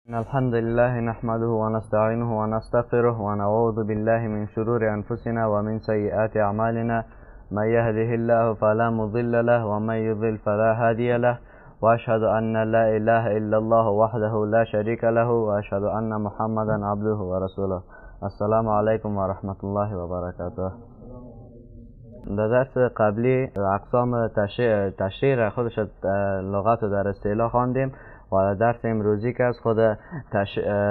الحمد لله نحمده ونستعينه ونستغفره ونعوذ بالله من شرور أنفسنا ومن سيئات أعمالنا، من يهده الله فلا مضل له ومن يضلل فلا هادي له، وأشهد أن لا إله إلا الله وحده لا شريك له، وأشهد أن محمدا عبده ورسوله. السلام علیکم و رحمت الله و برکاته. در درس قبلی اقسام تشریح خودش لغت رو در اصطلاح خواندیم و درس امروزی که از خود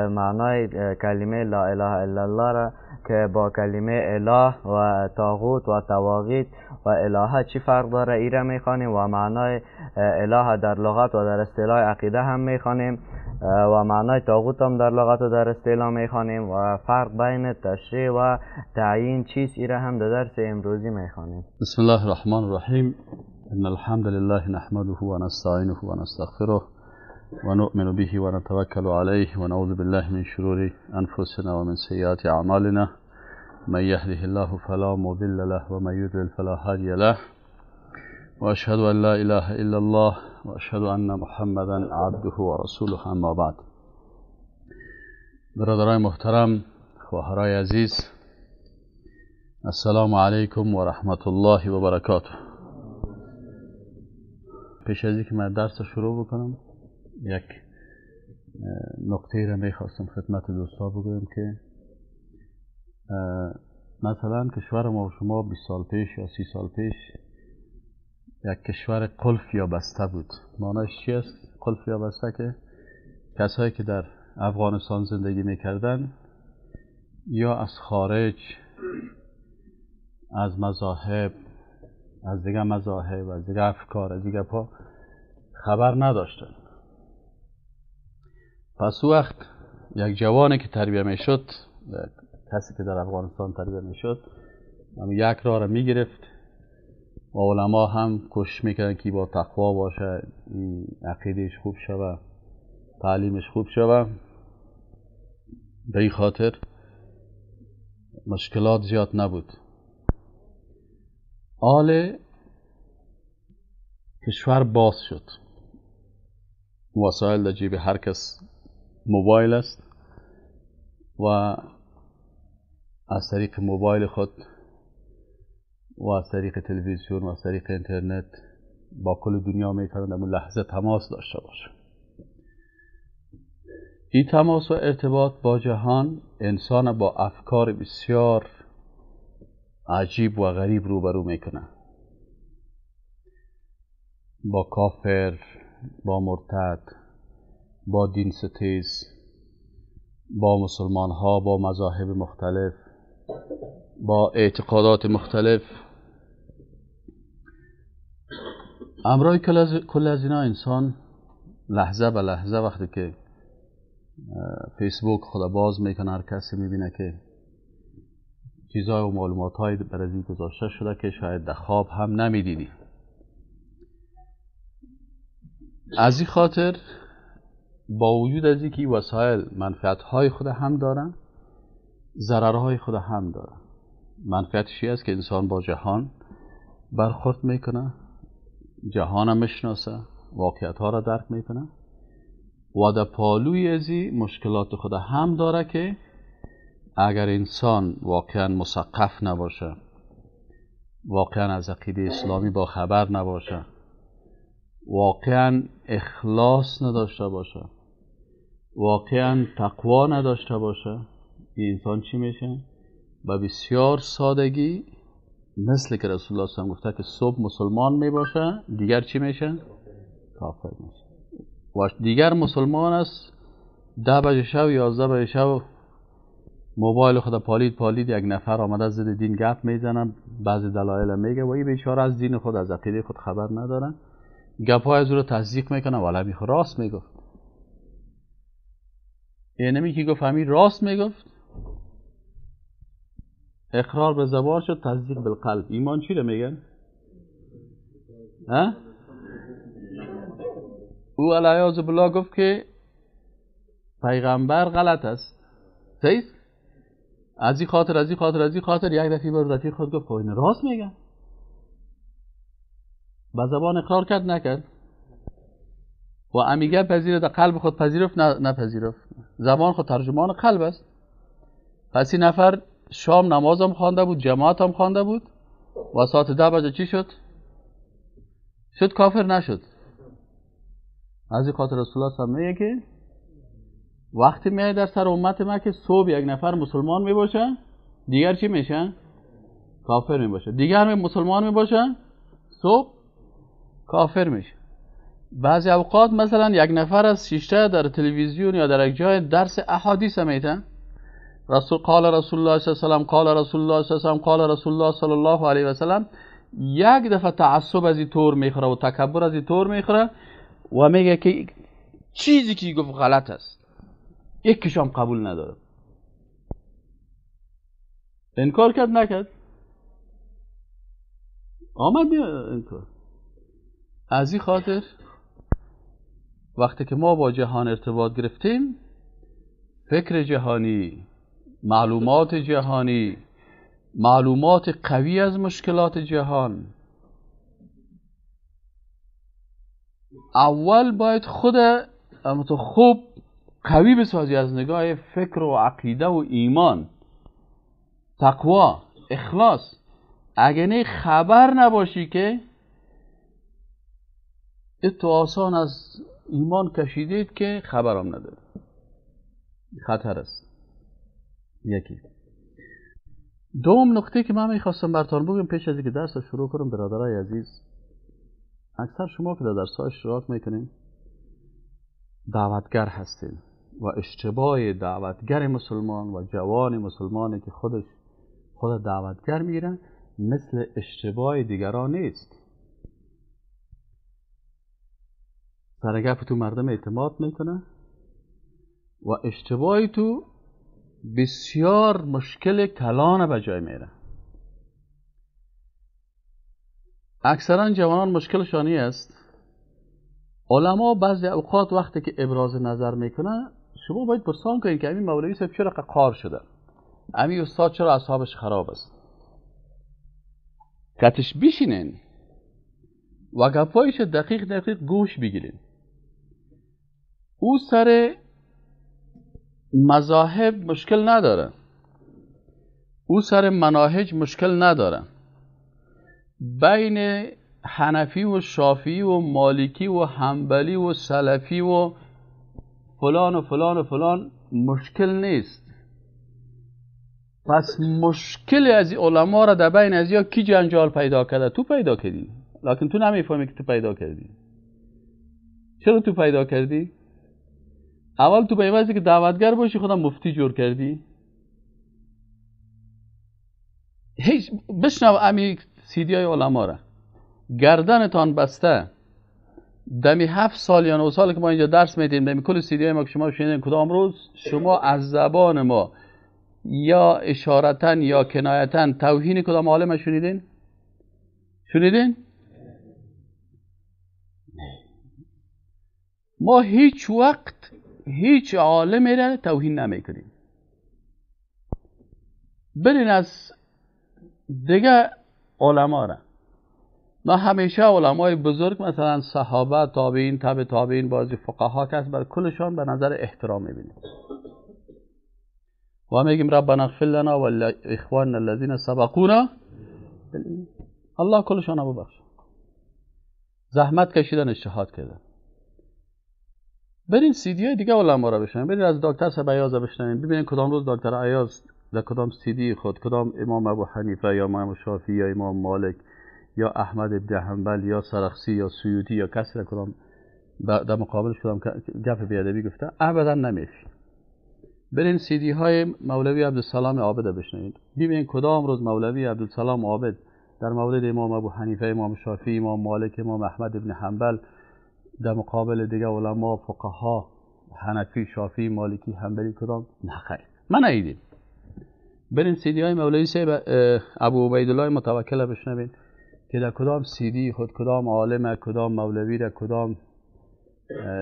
معنای کلمه لا اله الا الله را که با کلمه اله و طاغوت و طواغیت و الهه چی فرق داره ای را میخوانیم و معنای اله در لغت و در اصطلاح عقیده هم میخوانیم و معنای طاغوت هم در لغت و در اصطلاح میخوانیم و فرق بین تشریع و تعیین چیست ای را هم در درس امروزی میخوانیم. بسم الله الرحمن الرحیم. ان الحمد لله نحمده ونستعینه ونستغفره ونؤمن به ونتوكل عليه ونعوذ بالله من شرور أنفسنا ومن سيئات أعمالنا، من يهده الله فلا مضل له ومن يضلل فلا هادي له، وأشهد أن لا إله إلا الله وأشهد أن محمدا عبده ورسوله. أما بعد. برادرای محترم، خواهرای عزیز، السلام علیکم و رحمت الله و برکاته. پیش از اینکه من درس شروع بکنم یک نکته را میخواستم خدمت دوستا بگویم که مثلا کشور ما و شما 20 سال پیش یا 30 سال پیش یک کشور قلف یا بسته بود. معنیش چی است؟ قلف یا بسته که کسایی که در افغانستان زندگی میکردن یا از خارج، از مذاهب، از دیگه مذاهب، از دیگه افکار، از دیگه پا خبر نداشتن. پس وقت یک جوانی که تربیه می شد، کسی که در افغانستان تربیه می شد، یک راه را می گرفت و علما هم کوشش میکردن که با تقوا باشه، عقیدهش خوب شوه، تعلیمش خوب شوه. به این خاطر مشکلات زیاد نبود. آل کشور باز شد، وسایل در جیب هر کس موبایل است و از طریق موبایل خود و از طریق تلویزیون و از طریق اینترنت با کل دنیا میتونند در لحظه تماس داشته باشه. این تماس و ارتباط با جهان انسان با افکار بسیار عجیب و غریب روبرو میکنه، با کافر، با مرتد، با دین ستیز، با مسلمان ها، با مذاهب مختلف، با اعتقادات مختلف. امرای کل از اینا انسان لحظه به لحظه وقتی که فیسبوک خدا باز میکنه، هر کسی میبینه که چیزهای و معلومات های بر از این گذاشته شده که شاید در خواب هم نمیدیدی. از این خاطر با وجود از اینکه وسایل منفعت های خود هم دارن، ضررهای خود هم دارن. منفعتش این است که انسان با جهان برخورد میکنه، جهان هم میشناسه، واقعیت ها را درک میکنه و در پالوی از این مشکلات خود هم داره که اگر انسان واقعا مثقف نباشه، واقعا از عقیده اسلامی با خبر نباشه، واقعا اخلاص نداشته باشه، واقعا تقوا نداشته باشه، این انسان چی میشه؟ با بسیار سادگی مثل که رسول الله صلی الله علیه و آله گفته که صبح مسلمان میباشه، دیگر چی میشه؟ کافر میشه. و دیگر مسلمان است، 10 بجه شب، 11 بجه شب موبایل خود پالید یک نفر آمده ضد دین گپ میزنه، بعضی دلایل میگه و این بیچاره از دین خود، از عقیده خود خبر نداره، گپ‌های از او رو تصدیق میکنه، ولی همین راست میگفت. اینمی که گفت همین راست میگفت، اقرار به زبان شد، تصدیق بالقلب. ایمان چی رو میگن؟ ها؟ او علیه بالله گفت که پیغمبر غلط است، صحیح؟ از این خاطر، از این خاطر، از این خاطر یک دفعه بر رفیق خود گفت این راست میگن. به زبان اقرار کرد نکرد و امیگه پذیرفت، در قلب خود پذیرفت نپذیرفت. زبان خود ترجمان قلب است. پس این نفر شام نمازم خوانده بود، جماعت هم خوانده بود و ساعت 10 بجه چی شد؟ شد کافر؟ نشد. از این خاطر رسول الله صلی الله علیه و میگه که وقتی میاد در سر امت ما که صبح یک نفر مسلمان میباشه، دیگر چی میشه؟ کافر میباشه. دیگر مسلمان میباشه، صبح کافر میشه. بعضی اوقات مثلا یک نفر از شیشته در تلویزیون یا در یک جای درس احادیث میته، رسول قال رسول الله صلی الله علیه و سلم، قال رسول الله صلی الله علیه و سلم، قال رسول الله صلی الله علیه و سلم، یک دفعه تعصب از این طور میخوره و تکبر از این طور میخوره و میگه که چیزی که گفت غلط است، یکیش هم قبول نداره. انکار کرد نکرد؟ آمد انکار. از این خاطر وقتی که ما با جهان ارتباط گرفتیم، فکر جهانی، معلومات جهانی، معلومات قوی از مشکلات جهان، اول باید خود خوب قوی بسازی از نگاه فکر و عقیده و ایمان، تقوا، اخلاص. اگه نه خبر نباشی که تو آسان از ایمان کشیدید که خبرم نداره، خطر است. یکی. دوم نکته که من میخواستم براتون بگم پیش از اینکه درس رو شروع کنم، برادرای عزیز، اکثر شما که در درس‌ها اشتراک میکنین دعوتگر هستین و اشتباه دعوتگر مسلمان و جوان مسلمانی که خودش خود دعوتگر میگیرن مثل اشتباه دیگران نیست. سر گپ تو مردم اعتماد میکنه و اشتباهی تو بسیار مشکل کلان به جای میره. اکثرا جوانان مشکلشانی است. علما بعضی اوقات وقتی که ابراز نظر میکنه، شما باید پرسان کنید که امین مولوی صاحب چرا قار شده، امین استاد چرا اعصابش خراب است. کتش بشینین و گپایش دقیق دقیق گوش بگیرین. او سر مذاهب مشکل نداره، او سر مناهج مشکل نداره. بین حنفی و شافعی و مالکی و حنبلی و سلفی و فلان و فلان و فلان مشکل نیست. پس مشکل از علما را در بین از یا کی جنجال پیدا کرده؟ تو پیدا کردی، لکن تو نمیفهمی که تو پیدا کردی. چرا تو پیدا کردی؟ اول تو به عوضی که دعوتگر باشی خودم مفتی جور کردی. هیچ بشنو امی سیدی های علما را، گردنتان بسته. دمی 7 سال یا 9 سال که ما اینجا درس میدیم، دمی کل سیدی های ما که شما شنیدین، کدام روز شما از زبان ما یا اشارتا یا کنایتا توهین کدام عالم شنیدین؟ شنیدین؟ ما هیچ وقت هیچ عالمی را توهین نمیکنیم. برین از دیگه علما را، ما همیشه علمای بزرگ مثلا صحابه، تابعین، تابع تابعین، بعضی فقها کس بر کلشان به نظر احترام میبینیم و میگیم ربنا اغفر لنا ولاخواننا الذين سبقونا. الله کلشان ببخش، زحمت کشیدن، اجتهاد کردن. برین سی دی های دیگه علما را بشنوین، برین از دکتر صاحب ایاز بشنوین، ببینین کدام روز دکتر ایاز در کدام سی دی خود کدام امام ابو حنیفه یا امام شافعی یا امام مالک یا احمد ابن حنبل یا سرخسی یا سیوطی یا کسی را کدام در مقابلش کدام گپ بی‌ادبی گفته، ابدا نمیشه. برین سی دی های مولوی عبدالسلام عابد بشنوید، ببینین کدام روز مولوی عبدالسلام عابد در مورد امام ابو حنیفه، امام شافعی، امام مالک، امام احمد ابن حنبل در مقابل دیگه علما، فقها، حنفی، شافعی، مالکی، حنبلی کدام؟ نه خیر، من ندیدیم. برین سی دی های مولوی صاحب ابو عبیدالله متوکل بشنوید که در کدام سی دی خود کدام عالم، کدام مولوی را، کدام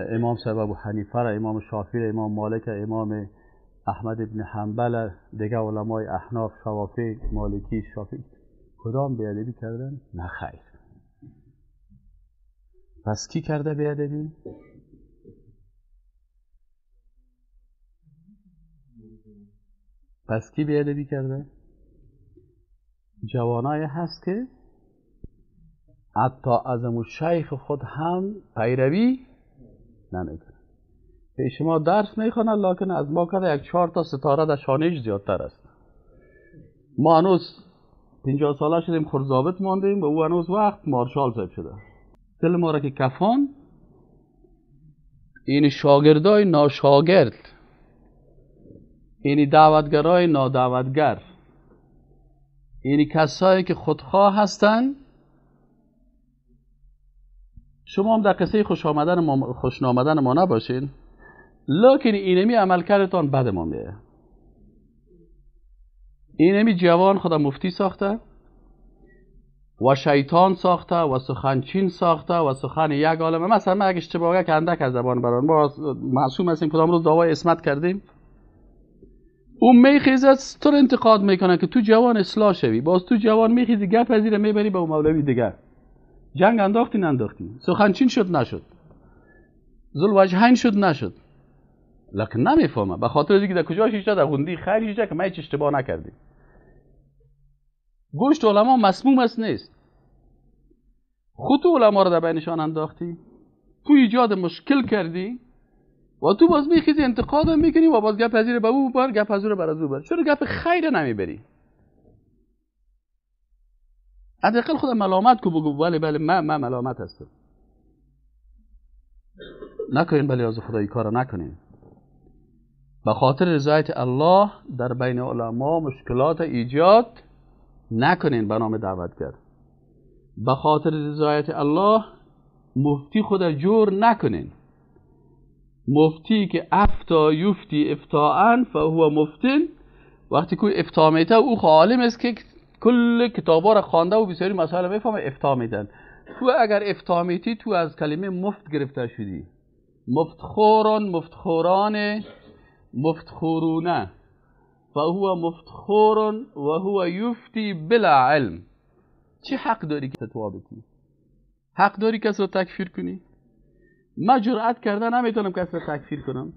امام صاحب ابو حنیفه را، امام شافعی را، امام مالک را، امام احمد ابن حنبل، دیگه علمای احناف، شوافی، مالکی، شافعی کدام بیادبی کردن؟ نه خیر. پس کی کرده بیادبی؟ پس کی بیادبی کرده؟ جوانای هست که حتی از شیخ خود هم پیروی نمیکنه. پیش ما درس میخوانه، لکن از ما کرده یک 4 تا ستاره در شانهش زیادتر است. ما هنوز 50 ساله شدیم، خورد ماندیم و او هنوز وقت مارشال صاحب شده. دل ما را که کفان، این شاگردای ناشاگرد، این دعوتگرای نادعوتگر، این کسایی که خودخواه هستند. شما هم در قصه خوش آمدن ما نباشین، لکن اینمی عملکردتان بد ما میه. اینمی جوان خدا مفتی ساخته و شیطان ساخته و سخنچین ساخته و سخن یک عالمه. مثلا من اگه اشتباهی که اندک از زبان بران، ما معصوم هستیم، کدام روز دعوای عصمت کردیم، اون میخیزد تو رو انتقاد میکنه که تو جوان اصلاح شوی، باز تو جوان میخیزی گپ پذیر میبری به مولوی دیگر، جنگ انداختی ننداختی، سخنچین شد نشد، ذوالوجهین شد نشد، لکن نمیفهمه به خاطر دیگه در کجا شیشته، در غندی خیر شیشته که ما هیچ اشتباه نکردیم. گوشت علما مسموم است نیست، خود تو علما رو در بینشان انداختی، تو ایجاد مشکل کردی و تو باز میخیزی انتقاد میکنی و باز گپ پذیر به او بر، گپ پذیر بر از او بر. چرا گپ خیر نمیبری؟ حداقل خود ملامت کو، بگو بله بله من ملامت هستم. نکنین بله از خدای کارو نکنین. به خاطر رضایت الله در بین علما مشکلات ایجاد نکنین به نام دعوتگر. به خاطر رضایت الله مفتی خود جور نکنین. مفتی که افتا یفتی افتاعا فهو مفتن، وقتی که افتا میته او عالم است که کل کتابا را خوانده و بسیاری مسائل میفهمه، افتا میدن. تو اگر افتا میتی تو از کلمه مفت گرفته شدی. مفتخوران، مفتخوران، مفتخورونه، فهو مفتخور و هو یفتی بلا علم. چه حق داری که فتوا بدی؟ حق داری کس رو تکفیر کنی؟ من جرأت کرده نمیتونم کس رو تکفیر کنم.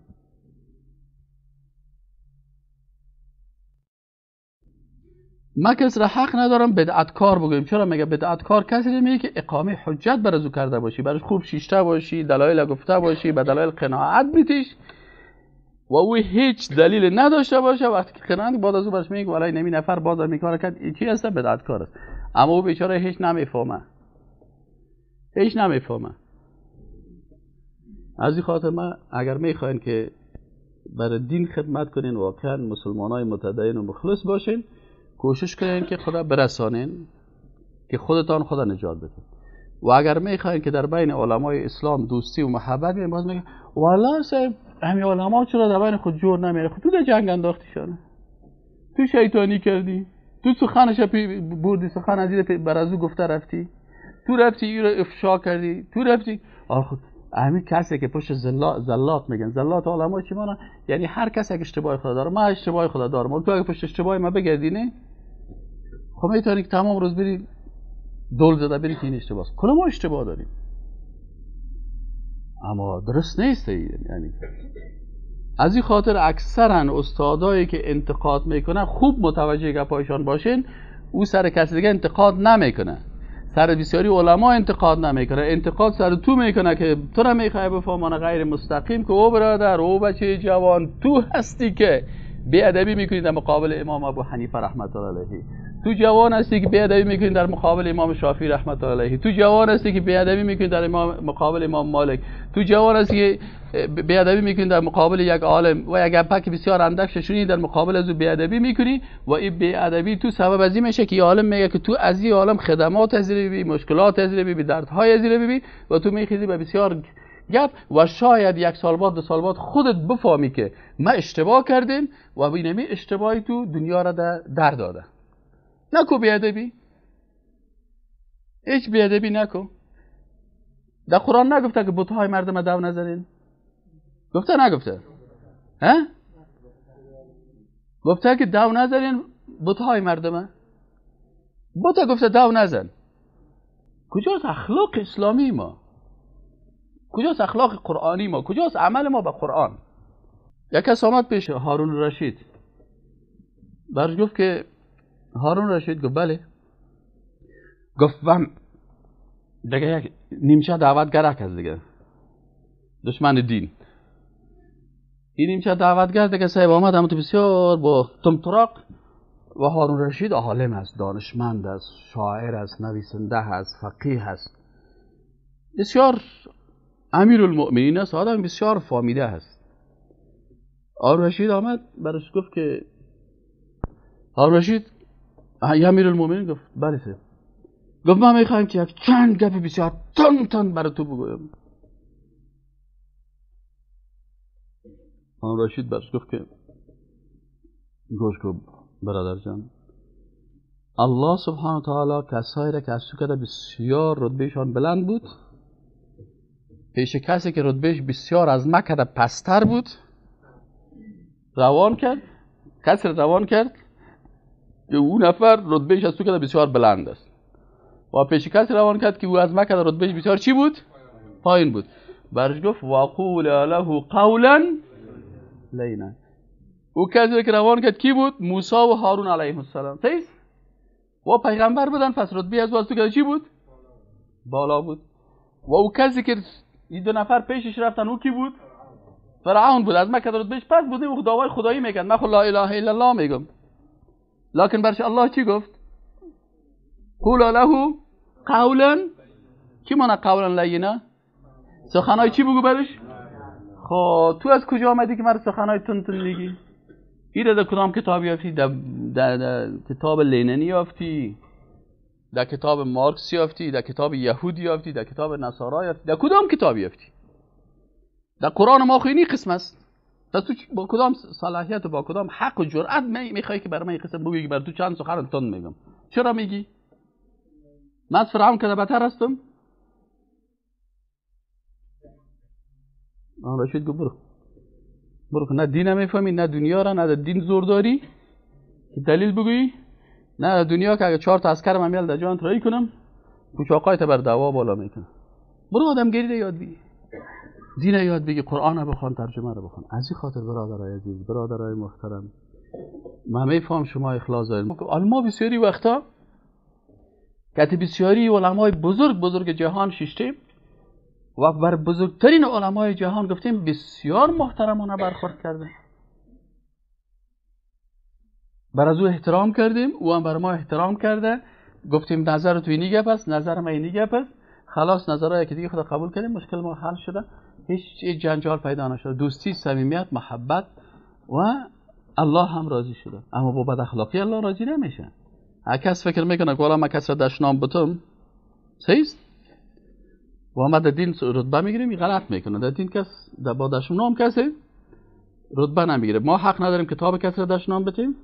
من کس را حق ندارم بدعتکار بگویم. چرا؟ میگه بدعتکار کسی نمیگه که اقامه حجت بر از او کرده باشی، براش خوب شیشته باشی، دلایل گفته باشی، به دلایل قناعت بیتیش و او هیچ دلیل نداشته باشه. وقتی که قناعت بعد از او برش میگه والله نمی نفر باز این کار کرد، این چی هست؟ بدعتکار است. اما او بیچاره هیچ نمیفهمه، هیچ نمیفهمه. از این خاطر ما اگر میخواین که برای دین خدمت کنین، واقعا مسلمانای متدین و مخلص باشین، کوشش کنین که خدا برسانین که خودتان خدا نجات بدین. و اگر میخواین که در بین علمای اسلام دوستی و محبت بیاین، باز میگه والله صاحب همین علما چرا در بین خود جور نمیره؟ خود تو در جنگ انداختیشانه، تو شیطانی کردی، تو سخنش بردی، سخن از بر از او گفته رفتی، تو رفتی این رو افشا کردی، تو رفتی. آخه همین کسی که پشت زلات میگن، زلات علما چی مانا؟ یعنی هر کسی که اشتباه خدا داره، من اشتباه خدا دارم، تو اگه پشت اشتباه ما بگردی نه، خب میتونی که تمام روز بری دول زده بری که این اشتباه است. کل ما اشتباه داریم، اما درست نیست. یعنی از این خاطر اکثرا استادایی که انتقاد میکنن خوب متوجه گپایشان باشین، او سر کسی دیگه انتقاد نمیکنه، سر بسیاری علما انتقاد نمیکنه، انتقاد سر تو میکنه که تو را میخوای بفهمانه غیر مستقیم که او برادر، او بچه جوان، تو هستی که بی‌ادبی میکنی در مقابل امام ابو حنیفه رحمت الله علیه، تو جوان هستی که بی‌ادبی میکنی در مقابل امام شافعی رحمت الله علیه، تو جوان هستی که بی‌ادبی میکنی در مقابل امام مالک، تو جوان هستی که بی‌ادبی میکنی در مقابل یک عالم و یک گپک بسیار اندک شنی در مقابل از او بی‌ادبی میکنی و این بی‌ادبی تو سبب از این میشه که عالم میگه که تو از این عالم خدمات از بی، مشکلات از بی، دردهای از بی و تو میخیزی به بسیار گپ و شاید یک سال بعد، دو سال بعد خودت بفهمی که ما اشتباه کردیم و اینمی اشتباهی تو دنیا را در داده. نکو بیادبی، هیچ بیادبی نکو. در قرآن نگفته که بت‌های مردم دو نزنین؟ گفته نگفته؟ ها؟ گفته که دو نزنین بت‌های مردم. بت گفته دو نزن. کجاست اخلاق اسلامی ما؟ کجاست اخلاق قرآنی ما؟ کجاست عمل ما به قرآن؟ یک کس آمد پیش هارون الرشید، برش گفت که هارون رشید؟ گفت بله. گفت بم دیگه یک نیمچه دعوتگرک است دیگه، دشمن دین. این نیمچه دعوتگر دیگه صاحب آمد هم تو بسیار با تمطراق. و هارون رشید عالم است، دانشمند است، شاعر است، نویسنده است، فقیه است، بسیار امیرالمؤمنین است، آدم بسیار فامیده است. هارون رشید آمد برش گفت که هارون رشید امیرالمؤمنین؟ گفت بله سه. گفت من میخوایم که یک چند گپ بسیار تن تن برای تو بگویم. هارون رشید برش گفت که گوش کن برادر جان، الله سبحانه و تعالی کسایی را که از تو کرده بسیار رتبهشان بلند بود، پیش کسی که رتبهش بسیار از مکه پستر بود روان کرد، کسی روان کرد که او نفر رتبهش از تو کرده بسیار بلند است، و پیش کسی روان کرد که او از مکه رتبهش بسیار چی بود؟ پایین بود. برش گفت وقول له قولا لینا. او کسی که روان کرد کی بود؟ موسی و هارون علیه السلام. صحیح؟ و پیغمبر بودن، پس رتبه از تو که چی بود؟ بالا بود. و او کسی که این دو نفر پیشش رفتن او کی بود؟ فرعون بود. از مکه رتبهش پس بود، او دعوای خدایی میکرد، من خود لا اله الا الله میگم. لکن برش الله چی گفت؟ قول له قولا. کی معنی قولا لینا؟ سخنای چی بگو برش؟ خب تو از کجا آمدی که مرا سخنای تون تون میگی؟ این در کدام کتاب یافتی؟ در کتاب لیننی یافتی؟ در کتاب مارکس یافتی؟ در کتاب یهودی یافتی؟ در کتاب نصارا یافتی؟ در کدام کتاب یافتی؟ در قرآن ما خو اینی قسم است. پس تو با کدام صلاحیت و با کدام حق و جرأت میخوای که برای من این قسم بگی که بر تو چند سخن تند میگم؟ چرا میگی؟ من از فرعون که بدتر هستم؟ رشید گفت برو برو، نه دین میفهمی، نه دنیا را، نه دین زور داری که دلیل بگویی، نه دنیا که اگه 4 تا عسکر من میال در جان ترایی کنم پوشاقای تا بر دعوا بالا میکنم. برو آدمگری رو یاد بگیر، دین یاد بگیر، قرآن رو بخوان، ترجمه رو بخوان. از این خاطر برادرای عزیز، برادرای محترم، من میفهم شما اخلاص دارید. ما بسیاری وقتا که بسیاری علمای بزرگ بزرگ جهان شیشتیم و بر بزرگترین علمای جهان گفتیم بسیار محترمانه برخورد کردیم، بر از او احترام کردیم، او هم بر ما احترام کرده، گفتیم نظر تو اینی گپ است، نظر من اینی گپ است، خلاص نظرهای که دیگه خدا قبول کردیم، مشکل ما حل شده، هیچ جنجال پیدا نشده، دوستی، صمیمیت، محبت و الله هم راضی شده. اما با بد اخلاقی الله راضی نمیشه. هر کس فکر میکنه که والا من کس را دشنام بتم صحیح و ما در دین رتبه میگیریم، غلط میکنه. در دین کس با دشنام کسی رتبه نمیگیره. ما حق نداریم کتاب کسی را دشنام بتیم.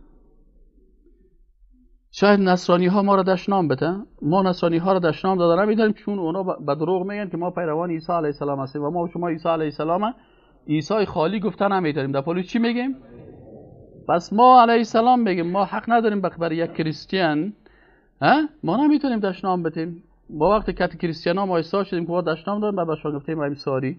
شاید نصرانی ها ما را دشنام بتن، ما نصرانی ها را دشنام داده نمیداریم، چون اونا به دروغ میگن که ما پیروان عیسی علیه السلام هستیم و ما و شما عیسی علیه السلام عیسی خالی گفتن نمیداریم. در پالیس چی میگیم؟ پس ما علیه السلام میگیم. ما حق نداریم برای یک کریستیان، ما نمیتونیم دشنام بتیم. با وقتی که کریستیان ها ما ایسا شدیم که ما دشنام دادیم، بعد بهشون گفتیم I'm sorry،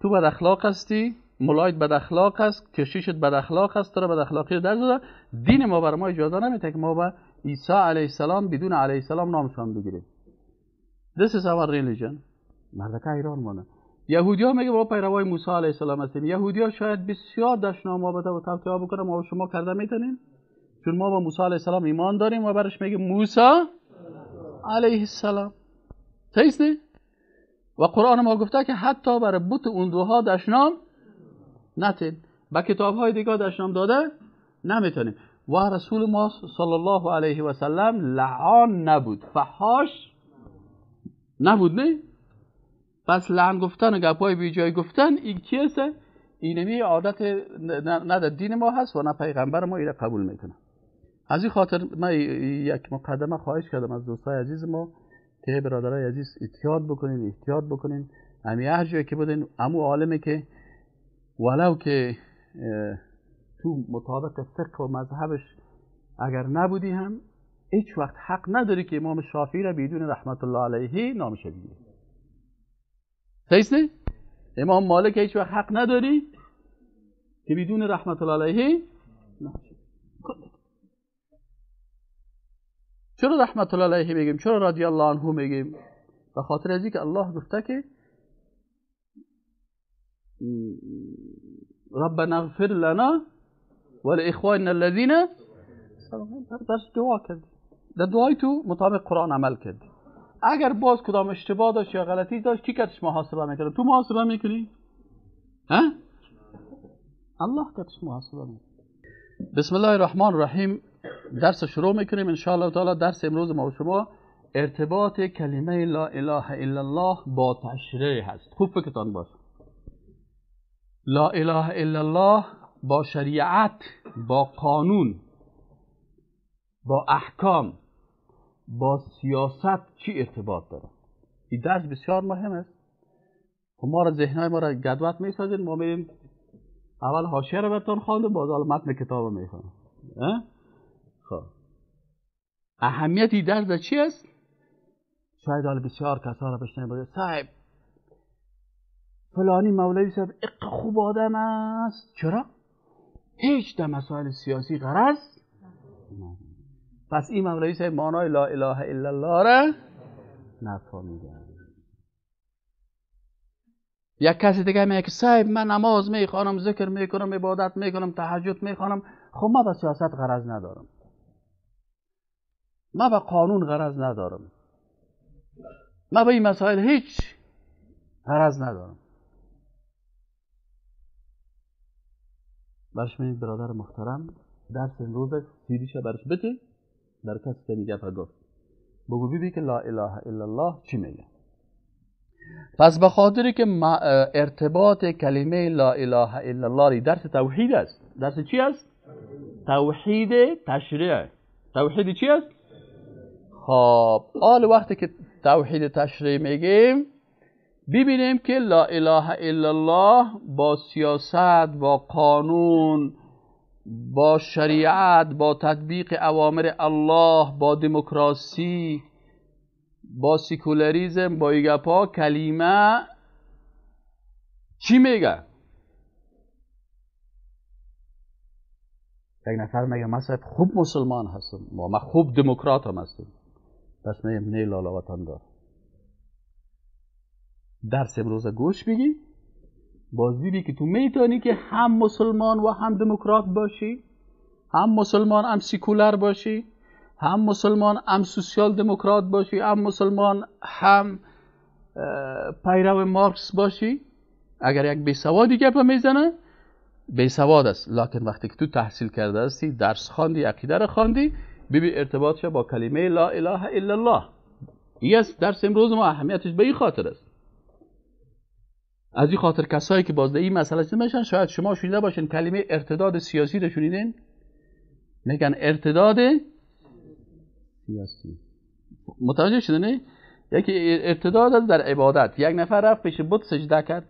تو بد اخلاق هستی، مولایت بد اخلاق است، کشیشت بد اخلاق است، تو را بد اخلاقی رو در زده. دین ما بر ما اجازه نمیده که ما به عیسی علیه السلام بدون علیه السلام نامشان بگیریم. This is our religion. مردکه ایران مانه. یهودی ها میگه ما پیروای موسی علیه السلام هستیم. یهودی ها شاید بسیار دشنام ما بده و توطئه بکنه، ما شما کرده میتونیم، چون ما با موسی علیه السلام ایمان داریم و برش میگه موسی علیه السلام. صحیح نه؟ و قرآن ما گفته که حتی برای بت اون دوها دشنام نتین، با کتاب های دیگه دشنام داده نمیتونیم. و رسول ما صلی الله علیه و سلم لعان نبود، فحاش نبود، نه؟ پس لعن گفتن و گپای بی جای گفتن این کیسه؟ اینمی عادت نه در دین ما هست و نه پیغمبر ما اینو قبول میکنه. از این خاطر من یک مقدمه خواهش کردم از دوستای عزیز ما که برادرای عزیز احتیاط بکنین، احتیاط بکنین. امی هر جایی که بودین، امو عالمه که ولو که تو مطابق فقه و مذهبش اگر نبودی هم هیچ وقت حق نداری که امام شافعی را بدون رحمت الله علیه نامش بگیری. صحیح نه؟ امام مالک هیچ وقت حق نداری که بدون رحمت الله علیه نامش بگیری. چرا رحمت الله علیه میگیم؟ چرا رضی الله عنه میگیم؟ به خاطر از اینکه الله گفته که ربنا اغفر لنا ولإخواننا الذين بس دعا کردی، در دعای تو مطابق قرآن عمل کردی. اگر باز کدام اشتباه داشت یا غلطی داشت، کی کتش محاسبه میکنه؟ تو محاسبه میکنی؟ ها؟ الله کتش محاسبه میکنه. بسم الله الرحمن الرحیم. درس شروع میکنیم ان شاء الله تعالی. درس امروز ما و شما ارتباط کلمه لا اله الا الله با تشریع هست. خوب فکرتان باشه. لا اله الا الله با شریعت، با قانون، با احکام، با سیاست چی ارتباط داره؟ این درس بسیار مهم است. خب ما را ذهنای ما را گدوت میسازید. ما میریم اول حاشیه رو براتون خواندم، باز حالا متن کتاب رو میخوانم. خب اهمیت این درس چی است؟ شاید حالا بسیار کسا را بشنوید بگه صاحب فلانی مولوی صاحب اق خوب آدم است. چرا؟ هیچ در مسائل سیاسی غرض. پس این مولوی صاحب معنای لا اله الا الله را نفهمیده. یک کسی دیگه میگه که صاحب من نماز میخوانم، ذکر میکنم، عبادت میکنم، تهجد میخوانم، خب من به سیاست غرض ندارم، من به قانون غرض ندارم، من به این مسائل هیچ غرض ندارم. برش میگم برادر محترم، درس امروز سیدیش برش بده، در کسی که میگه گفت بگو ببین که لا اله الا الله چی میگه. پس به خاطری که ارتباط کلمه لا اله الا الله درس توحید است. درس چی است؟ توحید تشریع. توحید چی است؟ خب حال وقتی که توحید تشریع میگیم، ببینیم که لا اله الا الله با سیاست، با قانون، با شریعت، با تطبیق اوامر الله، با دموکراسی، با سیکولاریزم، با ایگپا کلمه چی میگه؟ یک نفر میگه من صاحب خوب مسلمان هستم و من خوب دموکرات هم هستم. پس میگم نه لالا وطن دار، درس امروز گوش بگی، باز دیدی که تو میتونی که هم مسلمان و هم دموکرات باشی، هم مسلمان هم سیکولر باشی، هم مسلمان هم سوسیال دموکرات باشی، هم مسلمان هم پیرو مارکس باشی. اگر یک بیسوادی گپ میزنه بیسواد است، لکن وقتی که تو تحصیل کرده هستی، درس خواندی، عقیده را خواندی، ببین ارتباطش با کلمه لا اله الا الله. این است درس امروز ما، اهمیتش به این خاطر است. از این خاطر کسایی که باز این مسئله چیز میشن، شاید شما شنیده باشین کلمه ارتداد سیاسی رو شنیدین؟ میگن ارتداد سیاسی. متوجه شدین؟ یکی ارتداد است در عبادت. یک نفر رفت پیش بت سجده کرد،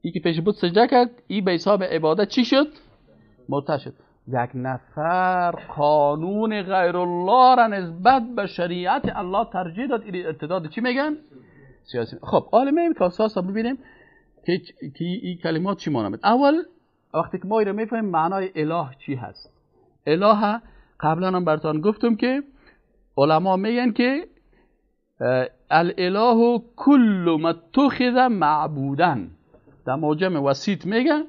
یکی پیش بت سجده کرد، این به حساب عبادت چی شد؟ مرتد شد. یک نفر قانون غیر الله را نسبت به شریعت الله ترجیح داد، این ارتداد چی میگن؟ سیاسی. خب حالا میایم که اساسا ببینیم که این کلمات چی معنی میده. اول وقتی که ما اینو میفهمیم معنای اله چی هست. اله قبلا هم براتون گفتم که علما میگن که الاله کل ما اتخذ معبودا. در معجم وسیط میگن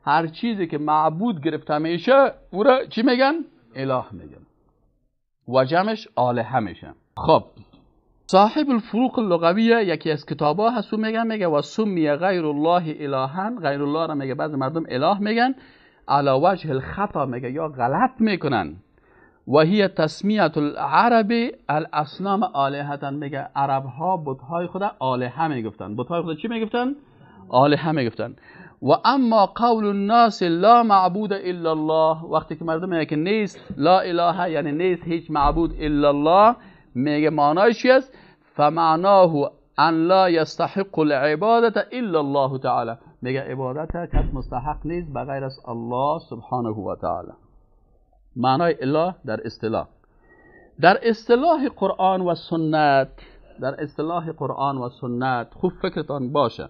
هر چیزی که معبود گرفته میشه او را چی میگن؟ اله میگن و جمعش آلهه میشه. خب صاحب الفروق اللغویه یکی از کتابا هست، میگن میگه و سمی غیر الله الهن، غیر الله را میگه بعض مردم اله میگن، علی وجه الخطا میگه یا غلط میکنن. و هی تسمیه العرب الاصنام آلهه، میگه عرب ها بت‌های خود آلهه میگفتن. بت‌های خود چی میگفتن؟ آلهه میگفتن. و اما قول الناس لا معبود الا الله، وقتی که مردم میگه که نیست لا اله یعنی نیست هیچ معبود الا الله، میگه معنایش چی است؟ فمعناه ان لا یستحق العبادة الا الله تعالی، میگه عبادت کس مستحق نیست بغیر از الله سبحانه و تعالی. معنای اله در اصطلاح، در اصطلاح قرآن و سنت، در اصطلاح قرآن و سنت خوب فکرتان باشه.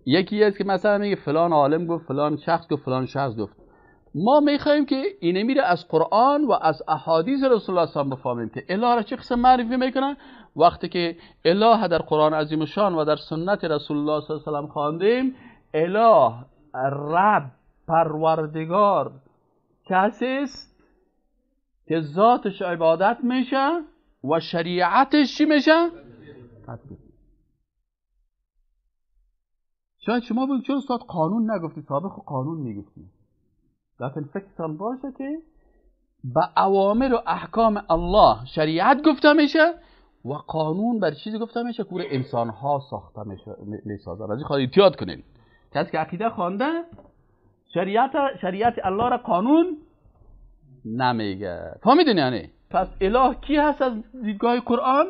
یکی است که مثلا میگه فلان عالم گفت، فلان شخص گفت، فلان شخص گفت. ما میخوایم که اینه میره از قرآن و از احادیث رسول الله صلی الله علیه و بفهمیم که اله را چه قسم معرفی میکنن. وقتی که اله در قرآن عظیم شان و در سنت رسول الله صلی الله علیه و سلم خواندیم، اله رب پروردگار کسی است که ذاتش عبادت میشه و شریعتش چی میشه؟ تطبیق. شاید شما بگید چرا استاد قانون نگفتی؟ سابق قانون میگفتی. لکن فکرتان باشه که به اوامر و احکام الله شریعت گفته میشه و قانون بر چیزی گفته میشه که انسان ها ساخته میسازن. از این خواهید احتیاط کنین. کسی که عقیده خوانده شریعت الله را قانون نمیگه. فهمیدین یعنی؟ پس اله کی هست از دیدگاه قرآن؟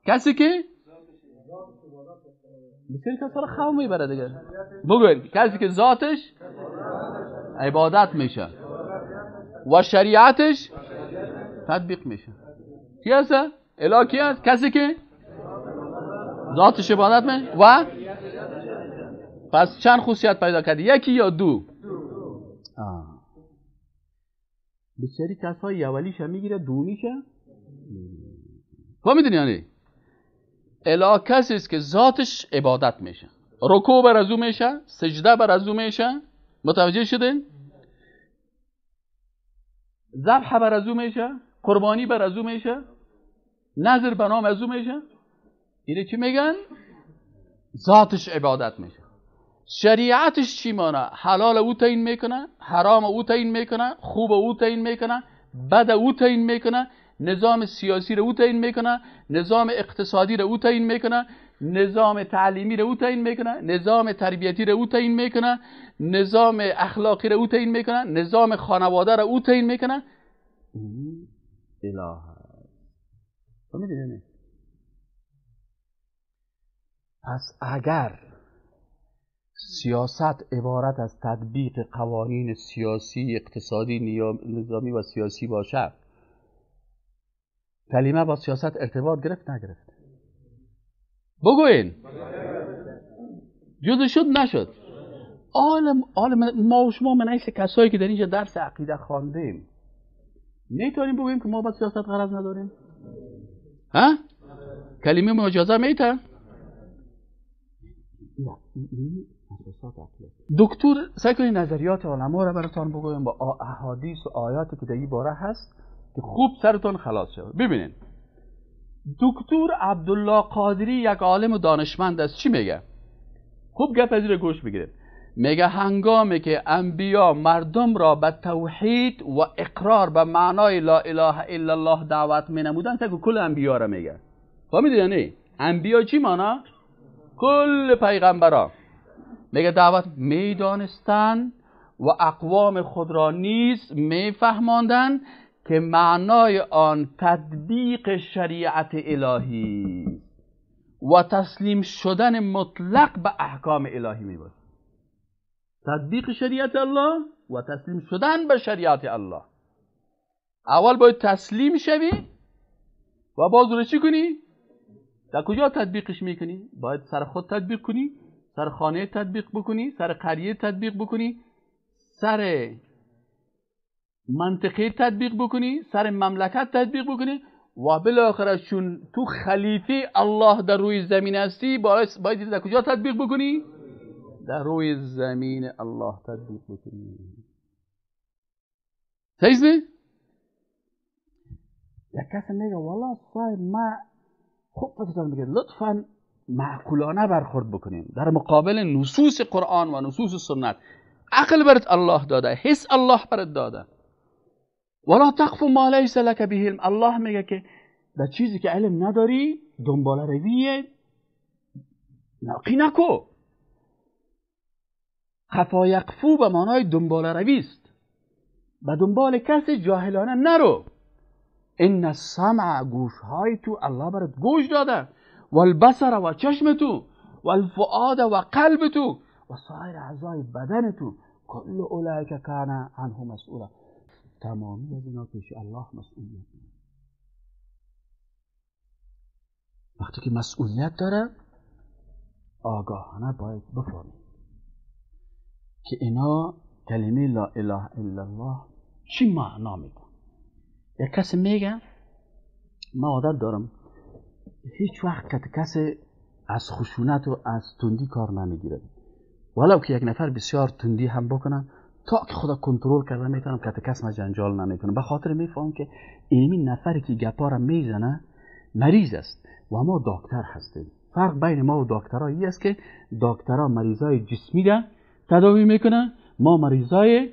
کسی که بسیاری کسا را خو میبره دیگه. بگوین کسی که ذاتش عبادت میشه و شریعتش تطبیق میشه. کی هست؟ اله کی هست؟ کسی که ذاتش عبادت میشه و پس چند خصوصیت پیدا کرد؟ یکی یا دو؟ بسیاری کسایی اولیش میگیره دومیشه. فهمیدین یعنی؟ اله کسی است که ذاتش عبادت میشه، رکوع بر از او میشه، سجده بر از او میشه. متوجه شدین؟ ذبح بر از او میشه، قربانی بر از او میشه، نذر به نام از او میشه. اینه چی میگن؟ ذاتش عبادت میشه. شریعتش چی مانه؟ حلال او تعیین میکنه، حرام او تعیین میکنه، خوب او تعیین میکنه، بد او تعیین میکنه، نظام سیاسی رو او تعیین میکنه، نظام اقتصادی رو او تعیین میکنه، نظام تعلیمی رو او تعیین میکنه، نظام تربیتی رو او تعیین میکنه، نظام اخلاقی رو او تعیین میکنه، نظام خانواده رو او تعیین میکنه. این اله فهمیدین؟ پس اگر سیاست عبارت از تطبیق قوانین سیاسی، اقتصادی، نظامی و سیاسی باشد، کلمه با سیاست ارتباط گرفت نگرفت؟ بگوین جدا شد نشد؟ عالم ما و شما من حیث کسایی که در اینجا درس عقیده خواندیم میتونیم بگوییم که ما با سیاست غرض نداریم؟ ها؟ کلمه ما اجازه میته؟ دکتر سعی کنید نظریات علما را براتان بگویم با احادیث و آیاتی که در این باره هست که خوب سرتون خلاص شد. ببینید دکتر عبدالله قادری یک عالم و دانشمند است. چی میگه؟ خوب گپ از گوش بگیرید. میگه هنگامی که انبیا مردم را به توحید و اقرار به معنای لا اله الا الله دعوت مینمودند، تا کل انبیا را میگه. فهمیدید یعنی انبیا چی معنا؟ کل پیغمبرا میگه دعوت میدانستند و اقوام خود را نیز میفهماندند که معنای آن تطبیق شریعت الهی و تسلیم شدن مطلق به احکام الهی میباشد. تطبیق شریعت الله و تسلیم شدن به شریعت الله. اول باید تسلیم شوی و باز رو چی کنی؟ در کجا تطبیقش میکنی؟ باید سر خود تطبیق کنی، سر خانه تطبیق بکنی، سر قریه تطبیق بکنی، سر منطقه تطبیق بکنی، سر مملکت تطبیق بکنی و بالاخره چون تو خلیفه الله در روی زمین هستی باید در کجا تطبیق بکنی؟ در روی زمین الله تطبیق بکنی. صحیح؟ یک کسی میگه والله صاحب ما خوب فکر میگه لطفاً معقولانه برخورد بکنیم در مقابل نصوص قرآن و نصوص سنت. عقل برات الله داده، حس الله برات داده. ولا تقف ما لیس لک به علم. الله میگه که در چیزی که علم نداری دنبال روی ناقی نکو. خفا یقفو به معنای دنبال روی است. به دنبال کسی جاهلانه نرو. ان السمع، گوشهای تو الله برات گوش داده، والبصر و چشم تو، والفؤاد و قلب تو، و سایر اعضای بدن تو، کل اولئک کان عنه مسئولا. تمامی از اینا پیش الله مسئولیت داره. وقتی که مسئولیت داره آگاهانه باید بفهمیم که اینا کلمه لا اله الا الله چی معنا میده. یک کسی میگه من عادت دارم هیچ وقت که کسی از خشونت و از تندی کار نمیگیره، ولو که یک نفر بسیار تندی هم بکنه تا که خدا کنترل کرده میتونم که کس ما جنجال نمیکنم، به خاطر میفهم که اینمی نفری که گپا را میزنه مریض است و ما دکتر هستیم. فرق بین ما و دکترها این است که دکترها مریضای جسمی را تداوی میکنه، ما مریضای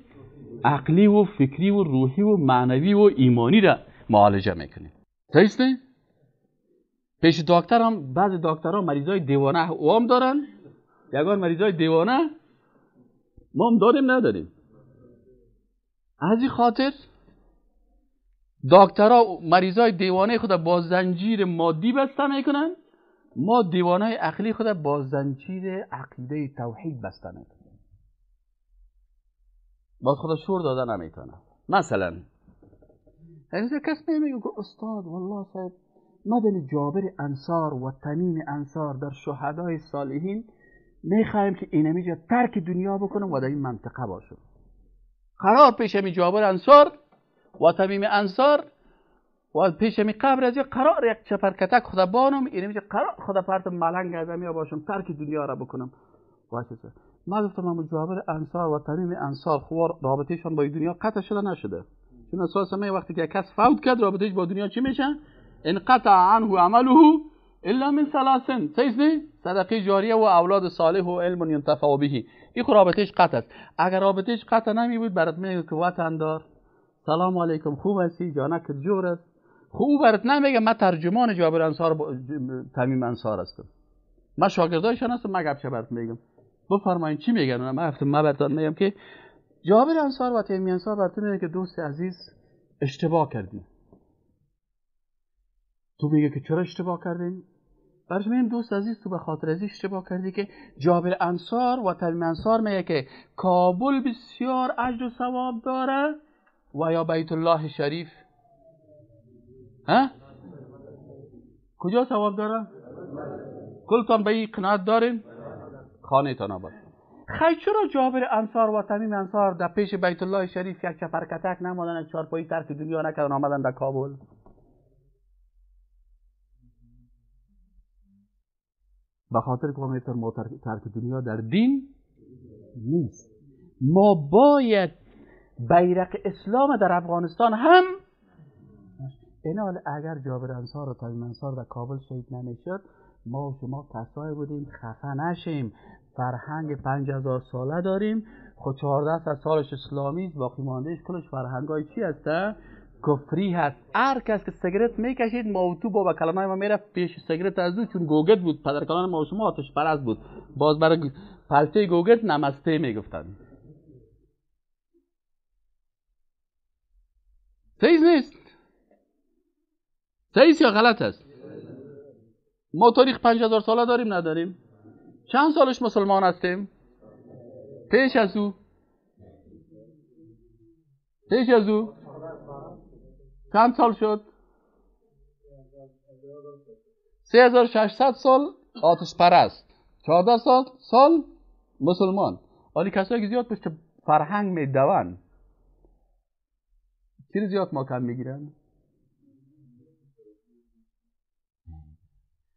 عقلی و فکری و روحی و معنوی و ایمانی را معالجه میکنیم. صحیح نه؟ پیش دکتر هم بعضی دکترها مریضای دیوانه هم دارن، یگان مریضای دیوانه ما هم داریم نداریم. از این خاطر دکترها مریضای دیوانه خود با زنجیر مادی بسته میکنن، ما دیوانه عقلی خود با زنجیر عقیده توحید بسته میکنیم. باز خدا شور داده نمیتونه. مثلا کس میگه استاد والله صاحب مدن جابر انصار و تمیم انصار در شهدای صالحین میخوایم که اینمیجا ترک دنیا بکنم و در این منطقه باشم. قرار پیش می جابر انصار و تمیم انصار و پیش می قبر از قرار یک چپرکتک خدا بانم اینمیجا قرار خدا پرت ملنگ از می باشم ترک دنیا را بکنم. واسه ما گفتم هم جابر انصار و تمیم انصار خوار رابطهشان با دنیا قطع شده نشده، چون اساسا می وقتی که کس فوت کرد رابطهش با دنیا چی میشه؟ انقطع عنه عمله الا من ثلاث، صحیح؟ صدقه جاریه و اولاد صالح و علم ینتفع به. این خو رابطهش قطع است. اگر رابطهش قطع نمی بود برات میگه که وطن دار سلام علیکم خوب هستی جانک جور است. خوب برات نمیگه من ترجمان جابر انصار تمیم انصار هستم، من شاگردایشان هستم، من گپچه برات میگم بفرمایید چی میگن. من گفتم من برات میگم که جابر انصار و تمیم انصار برات میگه که دوست عزیز اشتباه کردی. تو میگه که چرا اشتباه کردین؟ برش میگم دوست عزیز تو به خاطر از اشتباه کردی که جابر انصار و تمیم انصار میگه که کابل بسیار اجر و ثواب داره و یا بیت الله شریف. ها؟ کجا ثواب داره؟ کلتان به این قناعت دارین؟ خانه تان آباد. خی چرا جابر انصار و تمیم انصار در پیش بیت الله شریف یک چپرکتک نمادن، یک چارپایی ترک دنیا نکردن آمدن در کابل؟ به خاطر که ما ترک دنیا در دین نیست. ما باید بیرق اسلام در افغانستان هم اینال اگر جابر انصار و تمیم انصار در کابل شهید نمیشد ما و شما کسایی بودیم خفه نشیم. فرهنگ 5000 ساله داریم، خود 14 سالش اسلامی است، باقی ماندهش کلش فرهنگای چی هسته؟ کفری هست. هر کس که سیگرت میکشید ما و تو بابا کلانای ما میرفت پیش سیگرت از او، چون گوگرد بود، پدر کلان ما و شما آتش پرست بود، باز برای پلته گوگرد نمسته میگفتن. صحیح نیست؟ صحیح یا غلط است؟ ما تاریخ 5000 ساله داریم نداریم؟ چند سالش مسلمان هستیم؟ پیش از او، پیش از او چند سال شد؟ 3600 سال آتش پرست، 14 سال مسلمان. ولی کسایی که زیاد پشت فرهنگ میدوند چیز زیاد ما کم میگیرن.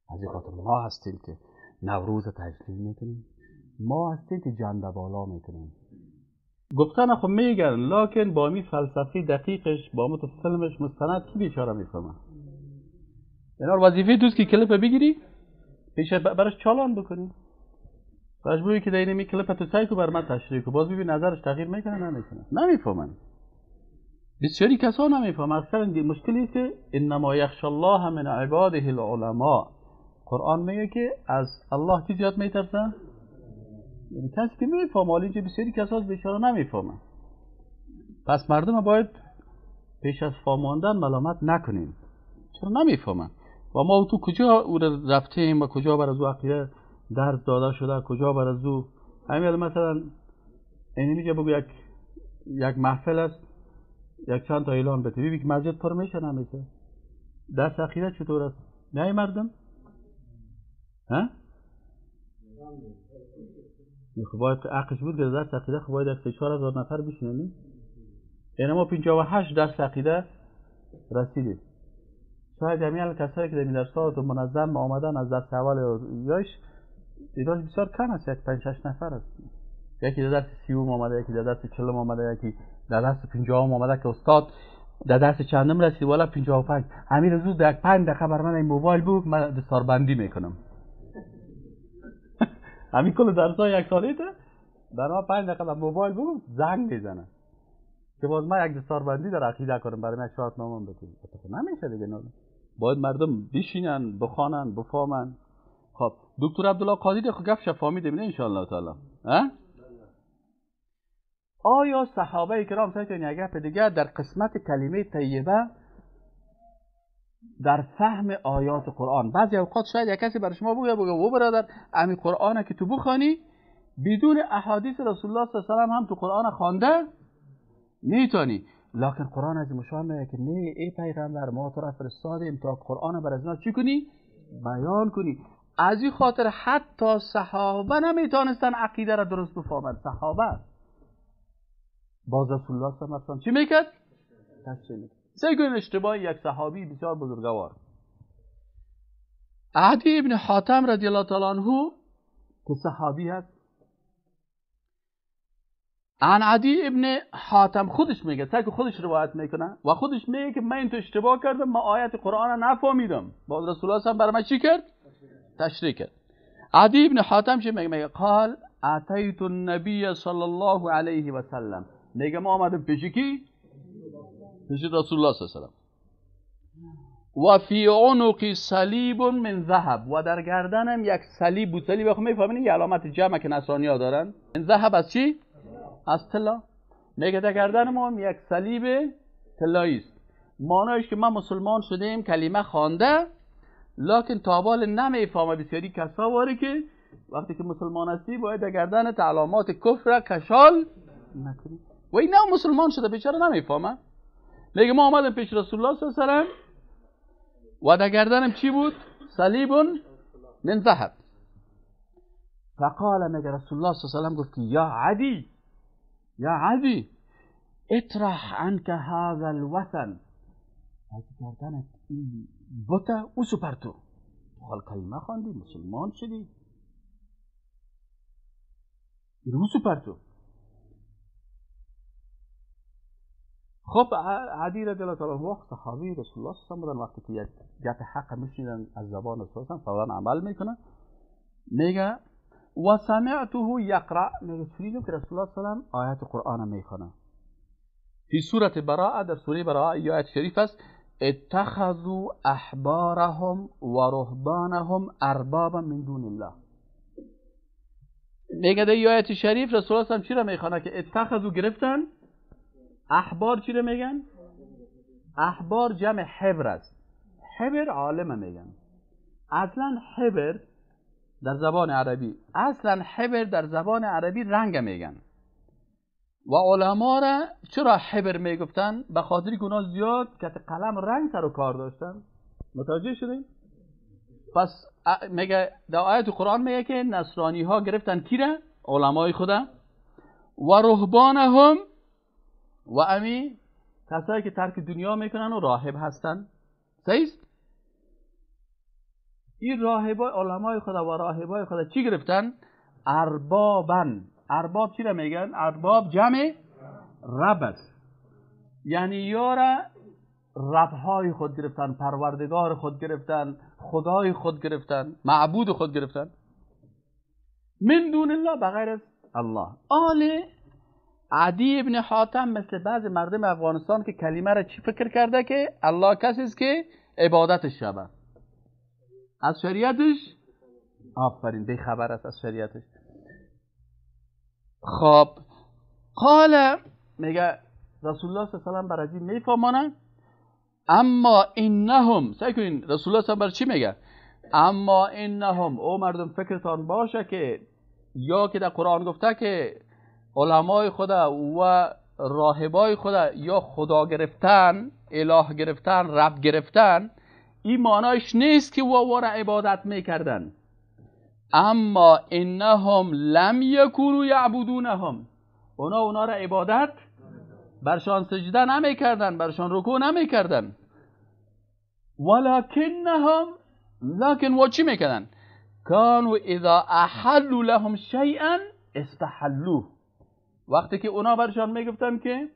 از این خاطر ما هستیم که نوروز تجلیل میکنیم، ما هستیم که جنده بالا میکنیم. گفتن خب میگن، لکن با می فلسفه دقیقش با مت فیلمش مستند کی بیچاره میفهمه؟ اینا وظیفه دوست که کلیپ بگیری پیش براش چالان بکنی، براش بگی که در می کلیپ تو سعی کو بر من تشریح کو، باز ببین نظرش تغییر میکنه نمیکنه. نمیفهمن، بسیاری کسا نمیفهمن. اکثر مشکلی است که انما یخش الله من عباده العلماء. قرآن میگه که از الله کی زیاد میترسه؟ یعنی کسی که میفهمه. حالا اینجا بسیاری کسا بیچاره نمیفهمن. پس مردم باید پیش از فهماندن ملامت نکنیم، چرا نمیفهمن؟ و ما تو کجا او رفتیم و کجا بر از او عقیده درس داده شده، کجا بر از او همین مثلا اینجا بگو یک محفل است، یک چند تا اعلان بده، ببین که مسجد پر میشه نمیشه. درس عقیده چطور است؟ نه مردم؟ ها؟ خب باید عقلش بود که درس عقیده خب باید 3-4 هزار نفر بشینن. یعنی ما 58 درس عقیده رسیدیم. شاید همین کسایی که در این درسات منظم آمدن از درس اول یایش تعداد بسیار کم است، یک 5-6 نفر است. یکی در درس 30 آمده، یکی در درس 40 آمده، یکی در درس 50 آمده که استاد در درس چندم رسید والا 55. همین روز در 5 دقیقه بر من این موبایل بود، من دستاربندی میکنم. همین کل درس‌ها یک ساله ده در ما 5 دقیقه در موبایل بود زنگ میزنه که باز من یک دستاربندی در عقیده کنم، برای من یک شاعت نامم بکنم. نمیشه دیگه، نه. باید مردم بشینن، بخوانن، بفهمن. خب دکتر عبدالله قادری خب گپ فهمیدیم نه ان شاء الله تعالی. ها آیا صحابه کرام سعی کنید یک گپ دیگه در قسمت کلمه طیبه در فهم آیات قرآن، بعضی اوقات شاید یک کسی برای شما بگه او برادر امی قرآن که تو بخوانی بدون احادیث رسول الله صلی الله علیه و سلم هم تو قرآن خوانده میتونی، لکن قرآن از مشان میگه که نه ای پیغمبر ما تو را فرستادیم تا قرآن بر از اینا چی کنی؟ بیان کنی. از این خاطر حتی صحابه نمیتونستن عقیده را درست بفهمند. صحابه باز رسول الله صلی الله علیه و سلم چی میکرد؟ تشریح میکرد. سعی کنید اشتباه یک صحابی بسیار بزرگوار، عدی ابن حاتم رضی الله تعالی عنه که صحابی هست، عن عدی ابن حاتم خودش میگه، سعی که خودش روایت میکنه و خودش میگه که من این تو اشتباه کردم، من آیت قرآن نفهمیدم، باز رسول الله صلی الله علیه و برای من چی کرد؟ تشریح کرد. عدی ابن حاتم چی میگه؟ میگه قال اتیت النبی صلی الله علیه و سلم، میگه ما آمدم پیش کی؟ پیش رسول الله صلی الله علیه و سلم. و فی عنقی صلیب من ذهب، و در گردنم یک صلیب بود. صلیب خب میفهمین یه علامت جمع که نصرانی‌ها دارن. من ذهب از چی؟ از طلا. میگه در گردن ما یک صلیب طلایی است. معنیش که ما مسلمان شدیم، کلمه خوانده، لکن تابال نمیفهمه. بسیاری کسا واره که وقتی که مسلمان هستی باید در گردن علامات کفر کشال نکنی. و این نه مسلمان شده بیچاره نمیفهمه. میگه ما آمدیم پیش رسول الله صلی الله علیه و سلم و در گردنم چی بود؟ صلیب من ذهب. فقال، میگه رسول الله صلی الله علیه و سلم گفت یا عدی، یا عدی اطرح عنك هذا الوثن، از گردنت این بوته اوسو پرتو. حال کلمه خواندی، مسلمان شدی، این اوسو پرتو. خب عدی رضی الله تعالی عنه صحابی رسول الله صلی الله علیه و بودن، وقتی که یک گپ حق میشنیدن از زبان رسول الله فورا عمل میکنه. میگه و سمعته یقرأ، میگه شنیدم که رسول الله صلی الله علیه و آیات قرآن میخونه. فی سورة براءه، در سوره براءه آیت شریف است، اتخذوا احبارهم و رهبانهم اربابا من دون الله. میگه در آیت شریف رسول الله صلی الله علیه و چی را میخونه؟ که اتخذوا گرفتن، احبار چی رو میگن؟ احبار جمع حبر است. حبر عالمه میگن. اصلا حبر در زبان عربی، اصلا حبر در زبان عربی رنگ میگن. و علما را چرا حبر میگفتن؟ به خاطر که اونا زیاد که قلم رنگ سر و کار داشتن. متوجه شدین؟ پس میگه در آیت قرآن میگه که نصرانی ها گرفتن کی را؟ علمای خدا و رهبانهم، و امی کسایی که ترک دنیا میکنن و راهب هستن. صحیح است؟ این راهبای علمای خدا و راهبای خدا چی گرفتن؟ اربابن. ارباب چی را میگن؟ ارباب جمع رب است، یعنی یارا ربهای خود گرفتن، پروردگار خود گرفتن، خدای خود گرفتن، معبود خود گرفتن، من دون الله، بغیر از الله. آل عدی ابن حاتم مثل بعض مردم افغانستان که کلمه را چی فکر کرده؟ که الله کسی است که عبادتش شود، از شریعتش آفرین بی خبر است از شریعتش. خب قال، میگه رسول الله صلی الله علیه و سلم بر از این میفهمانه، اما انهم، سعی کنین رسول الله صلی الله علیه و سلم بر چی میگه؟ اما انهم، او مردم فکرتان باشه که یا که در قرآن گفته که علمای خدا و راهبای خدا یا خدا گرفتن، اله گرفتن، رب گرفتن، این معنایش نیست که وارا عبادت میکردن. اما انهم لم یکونوا یعبدونهم، اونا را عبادت برشان سجده نمیکردن، برشان رکوع نمیکردن. ولکنهم، لکن و چی میکردن؟ کانوا اذا احلوا لهم شیئا استحلوه. وقتی که اونا برشان میگفتن که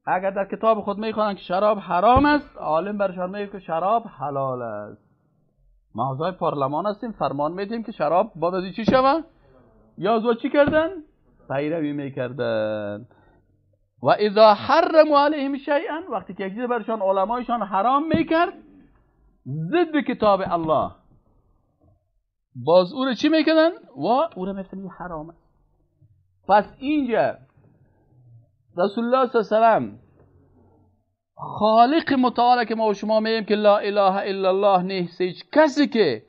اگر در کتاب خود میخوانن که شراب حرام است، عالم برشان میگه که شراب حلال است. ما اعضای پارلمان هستیم، فرمان میدیم که شراب بعد از چی شوه؟ یا از چی کردن؟ پیروی میکردن. و اذا حرموا علیهم شیئا، وقتی که یک چیز برشان علمایشان حرام میکرد ضد کتاب الله، باز او رو چی میکردن؟ و او رو میگفتن حرام است. پس اینجا رسول الله صلی الله علیه و سلم خالق متعال که ما و شما میگیم که لا اله الا الله نیست هیچ کسی که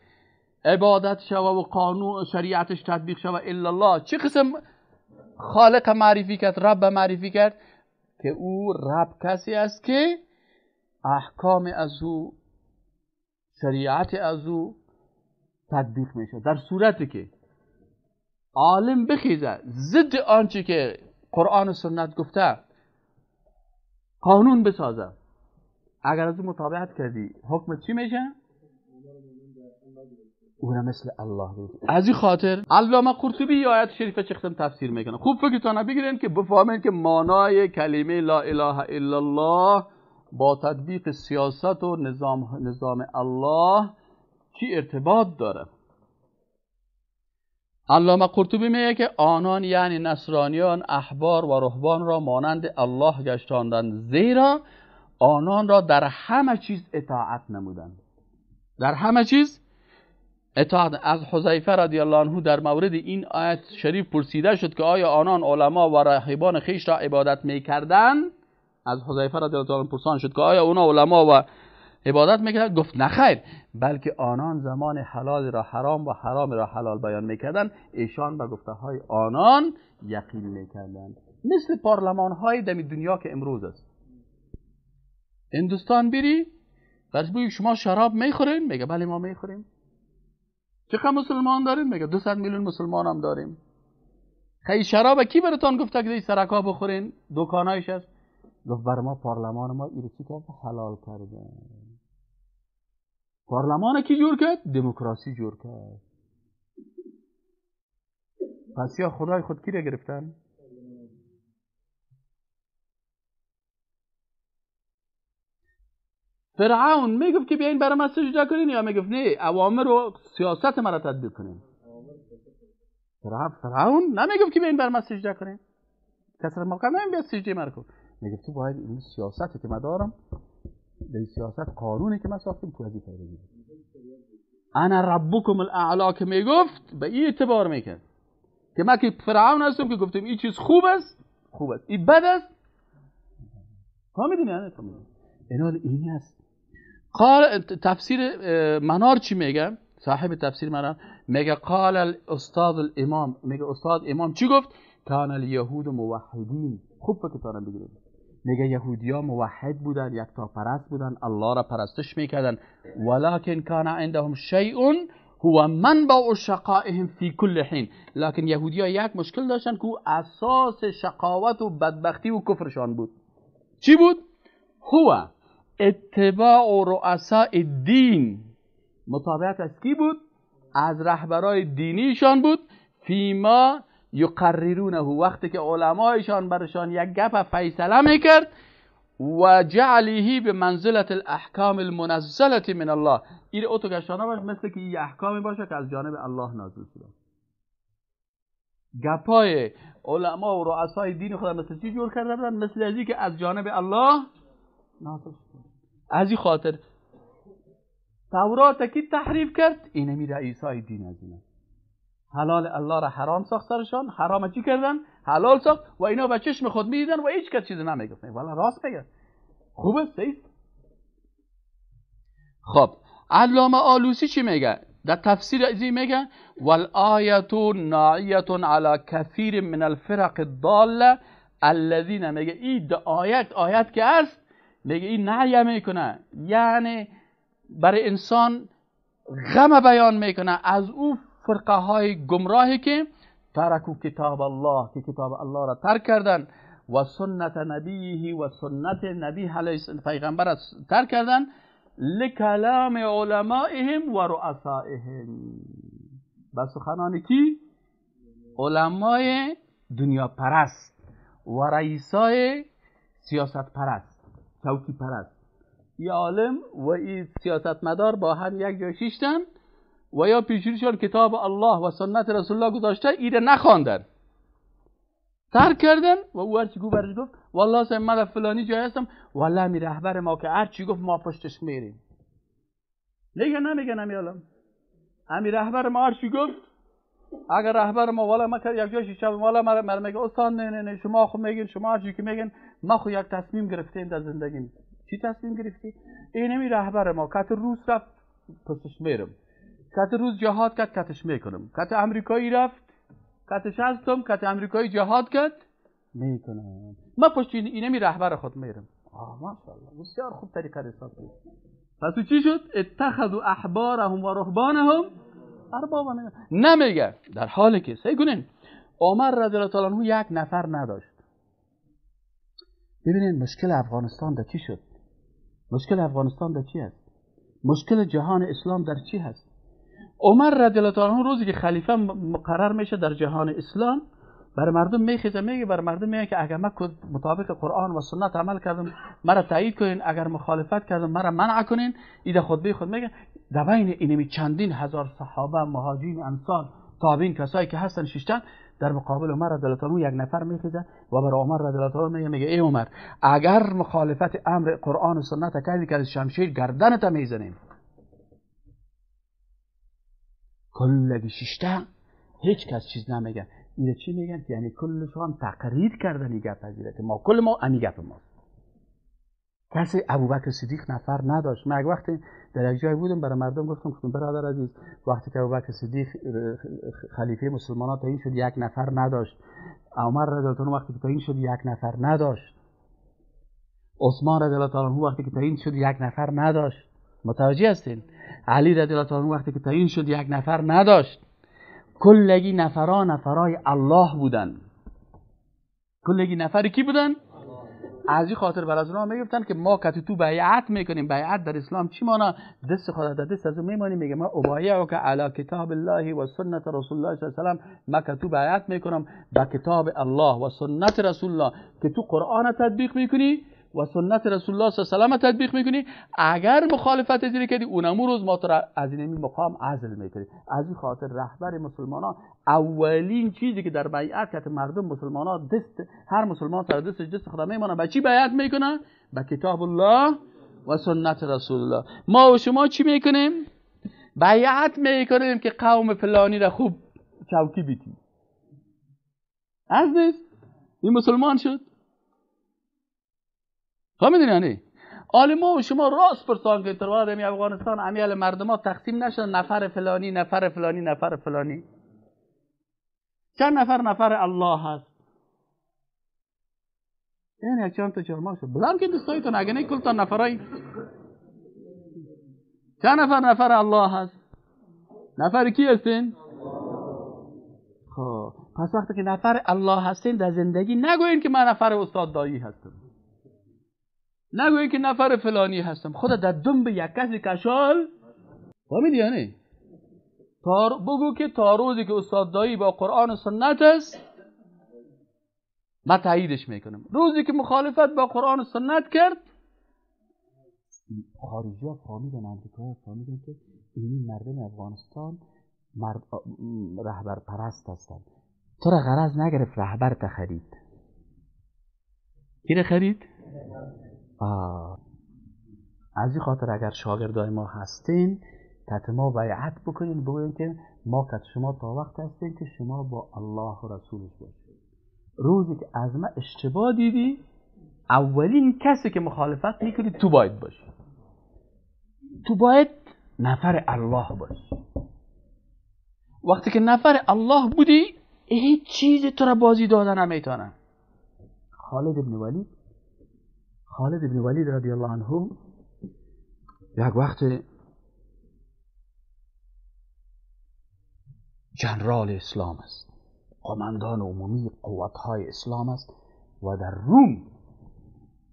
عبادت شوه و قانون شریعتش تطبیق شوه الا الله، چه قسم خالق معرفی کرد، رب معرفی کرد که او رب کسی است که احکام از او، شریعت از او تطبیق میشه. در صورتی که عالم بخیزه ضد آنچه که قرآن و سنت گفته قانون بسازه، اگر از او متابعت کردی حکم چی میشه؟ او را مثل الله گرفت. از این خاطر علامه قرطبی آیت شریفه چه قسم تفسیر میکنه. خوب فکرتان بگیرین که بفهمین که معنای کلمه لا اله الا الله با تطبیق سیاست و نظام الله چی ارتباط داره. علامه قرطبی میگه که آنان یعنی نصرانیان احبار و رهبان را مانند الله گشتاندند، زیرا آنان را در همه چیز اطاعت نمودند. در همه چیز اطاعت. از حذیفه رضی الله عنه در مورد این آیت شریف پرسیده شد که آیا آنان علما و راهبان خویش را عبادت میکردند؟ از حذیفه رضی الله عنه پرسان شد که آیا اونا علما و عبادت میکردن؟ گفت نه خیر، بلکه آنان زمان حلال را حرام و حرام را حلال بیان میکردن، ایشان به گفته های آنان یقین میکردن. مثل پارلمان های دمی دنیا که امروز است. هندوستان بری برش بگی شما شراب میخورین؟ میگه بله ما میخوریم. چقدر مسلمان داریم؟ میگه 200 میلیون مسلمان هم داریم. خیلی شراب کی براتون گفته که سرکا بخورین؟ دکانایش است. گفت بر ما پارلمان ما اینو چی کرد؟ حلال کرده. پارلمان کی جور کرد؟ دموکراسی جور کرد. پس یا خدای خود کی را گرفتن؟ فرعون میگفت که بیاین برای من سجده کنین، یا میگفت نه اوامر و سیاست مرا تطبیق کنین؟ فرعون نمیگفت که بیاین برای من سجده کنین، کس را موقع نمیم بیاد سجده مرا کن. میگفت تو باید این سیاستی که من دارم، در سیاست قانونی که من ساختم تو از این پیروی. انا ربکم الاعلا که میگفت به این اعتبار میکرد که من که فرعون هستم که گفتم این چیز خوب است، خوب است، این بد است. فهمیدین؟ اینا اینی است. قال تفسیر منار چی میگه؟ صاحب تفسیر منار میگه قال الاستاذ الامام، میگه استاد امام چی گفت؟ کان الیهود موحدین. خوب فکرتان بگیرید. میگه یهودیا موحد بودن، یکتا پرست بودن، الله را پرستش میکردن، ولکن کان عندهم شیء هو منبع شقائهم فی کل حین. لکن یهودیا یک مشکل داشتن که اساس شقاوت و بدبختی و کفرشان بود. چی بود؟ هو اتباع رؤساء الدین. متابعت از کی بود؟ از رهبرای دینیشان بود. فیما یقررونه، وقتی که علمایشان برشان یک گپ فیصله میکرد، و جعله به منزلت الاحکام المنزله من الله. این اوتو گشتانه باشه مثل که این احکامی باشه که از جانب الله نازل شده. گپای علما و رؤسای دین خود مثل چی جور کرده بودن؟ مثل ازی که از جانب الله نازل شده. از این خاطر تورات کی تحریف کرد؟ اینمی رئیسای دین از اینا. حلال الله را حرام ساخت سرشان، حرام چی کردن؟ حلال ساخت و اینا به چشم خود میدیدن و هیچ کس چیزی نمیگفت. والا راست میگه، خوبه است. خب علامه آلوسی چی میگه؟ در تفسیر ازی میگه والآیه ناعیه علی کثیر من الفرق الضاله الذین، میگه این آیت که است، میگه این نعیه میکنه، یعنی برای انسان غم بیان میکنه از او فرقه های گمراهی که ترکو کتاب الله، که کتاب الله را ترک کردن، و سنت نبیه و سنت نبی علیه پیغمبر را ترک کردن، لکلام علمائهم و رؤسائهم، به سخنان کی؟ علمای دنیا پرست و رئیسای سیاست پرست، چوکی پرست. ای عالم و ای سیاستمدار با هم یک جای شیشتن و یا پیشروشان کتاب الله و سنت رسول الله گذاشته، ایره نخواندن، ترک کردن و او هرچی گفت برش گفت والله سه من فلانی جای هستم، والله می رهبر ما که هرچی گفت ما پشتش میریم. میگه نمیگه نمیالم امی رهبر ما هرچی گفت، اگر رهبر ما والا ما یک جای شیشته والا مر میگه استاد نه نه نه شما خو میگین، شما هرچی که میگین ما خو یک تصمیم گرفتیم در زندگیم. چی تصمیم گرفتی؟ اینمی رهبر ما کت روس رفت پشتش میرم، کت روس جهاد کرد کتش میکنم، کت امریکایی رفت کتش هستم، کت امریکایی جهاد کرد میکنم، ما پشت اینمی رهبر خود میرم. آه ماشاءالله بسیار خوب طریقه حساب کرد. پس چی شد؟ اتخذوا احبارهم و رهبانهم اربابا. نمیگه در حالی که سعی کنین عمر رضی الله تعالی عنه یک نفر نداشت. ببینین مشکل افغانستان در چی شد؟ مشکل افغانستان در چی هست؟ مشکل جهان اسلام در چی هست؟ عمر رضی الله تعالی عنه روزی که خلیفه مقرر میشه در جهان اسلام، بر مردم میخیزه میگه، بر مردم میگه که اگر من مطابق قرآن و سنت عمل کردم مرا تایید کنین، اگر مخالفت کردم مرا منع کنین. ایده خطبه خود میگه در بین اینمی چندین هزار صحابه، مهاجرین، انصار، تابعین، کسایی که هستن ششتن، در مقابل عمر رضی الله تعالی یک نفر میخیزه و بر عمر رضی الله تعالی میگه، میگه ای عمر اگر مخالفت امر قرآن و سنت کردی که از شمشیر گردنت میزنیم. کلگی ششته هیچ کس چیز نمیگه. اینه چی میگن؟ یعنی کلشان تقریر کردن این گپ پذیره که ما کل ما امی گپ ماست. کسی ابوبکر صدیق نفر نداشت. من یک وقتی در یک جای بودم برای مردم گفتم برادر عزیز، وقتی که ابوبکر صدیق خلیفه مسلمانان تعیین شد یک نفر نداشت، عمر رضی الله عنه وقتی که تعیین شد یک نفر نداشت، عثمان رضی الله تعالی عنه وقتی که تعیین شد یک نفر نداشت. متوجه هستین؟ علی رضی الله تعالی عنه وقتی که تعیین شد یک نفر نداشت. کلگی نفران نفرای الله بودن. کلگی نفر کی بودن؟ از این خاطر بر از اونها میگفتن که ما کتی تو بیعت میکنیم. بیعت در اسلام چی مانا؟ دست خدا در دست از اون میمانیم. میگه ما ابایعک علی کتاب الله و سنت رسول الله صلی الله علیه و سلم، ما کتی تو بیعت میکنم با کتاب الله و سنت رسول الله که تو قرآن تطبیق میکنی و سنت رسول الله صلی الله علیه و سلم تطبیق میکنی. اگر مخالفت زیر کردی اونمو روز ما تو را از این مقام عزل میکنی. از این خاطر رهبر مسلمانان اولین چیزی که در بیعت که مردم مسلمانان دست هر مسلمان سر دستش دست خدا میمانه، با چی بیعت میکنه؟ با کتاب الله و سنت رسول الله. ما و شما چی میکنیم؟ بیعت میکنیم که قوم فلانی را خوب چوکی بیتی. از نیست این مسلمان شد. فهمیدین یعنی؟ آل ما و شما راست پرسان که تروار امی افغانستان امیال مردم ها تقسیم نشدن، نفر فلانی نفر فلانی نفر فلانی. چند نفر نفر الله هست؟ این یک چند تا چرما شد بلند که دستایتون اگه نه کلتان نفرای. چند نفر نفر الله هست؟ نفر کی هستین؟ خب پس وقتی که نفر الله هستین در زندگی نگوین که من نفر استاد دایی هستم، نگوین که نفر فلانی هستم. خدا در دم به یک کسی کشال. فهمیدی یعنی؟ بگو که تا روزی که استاد دایی با قرآن و سنت است من تاییدش میکنم. روزی که مخالفت با قرآن و سنت کرد، خارجی ها فهمیدن، امریکا ها فهمیدن که این مردم افغانستان رهبر پرست هستند. تو را غرض نگرفت، رهبر تا خرید. کی را خرید؟ از این خاطر اگر شاگردای ما هستین کت ما بیعت بکنین، بگوین که ما کت شما تا وقت هستین که شما با الله و رسولش باشید. روزی که از ما اشتباه دیدی، اولین کسی که مخالفت میکنی تو باید باشی. تو باید نفر الله باشی. وقتی که نفر الله بودی هیچ چیزی تو را بازی دادن نمیتونه. خالد ابن ولید رضی الله عنه یک وقت جنرال اسلام است، قماندان عمومی قوت‌های اسلام است و در روم،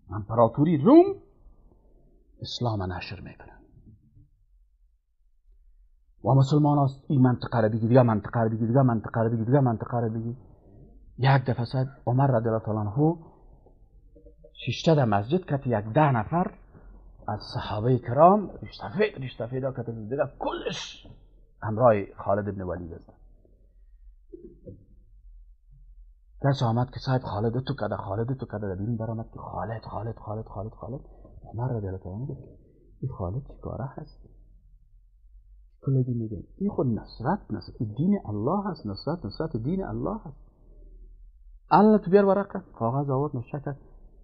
امپراتوری روم، اسلام نشر میکنه و مسلمان است این منطقه را بگیر یا منطقه را بگیر یا منطقه را بگیر یا منطقه را بگیر. یک دفعه سید عمر رضی الله تعالی عنه ششته در مسجد که 10 نفر از صحابه کرام ریشتفید که دیگه کلش همراه خالد ابن ولید هستن. کس آمد که صاحب خالد تو کده، خالد تو کده، در بیرون برآمد که خالد خالد خالد خالد خالد. عمر رضی الله تعالی عنه گفت این خالد چیکاره هست؟ کلگی میگه این خود نصرت دین الله هست، نصرت دین الله هست. الله تو بیار ورقه کاغذ آورد نوشته کرد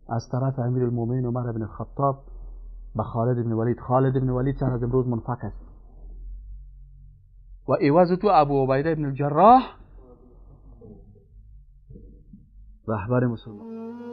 از طرف امیرالمومنین عمر بن الخطاب به خالد بن ولید، خالد بن ولید سر از امروز منفک است و عوض تو ابو عبیده بن الجراح رهبر مسلمان.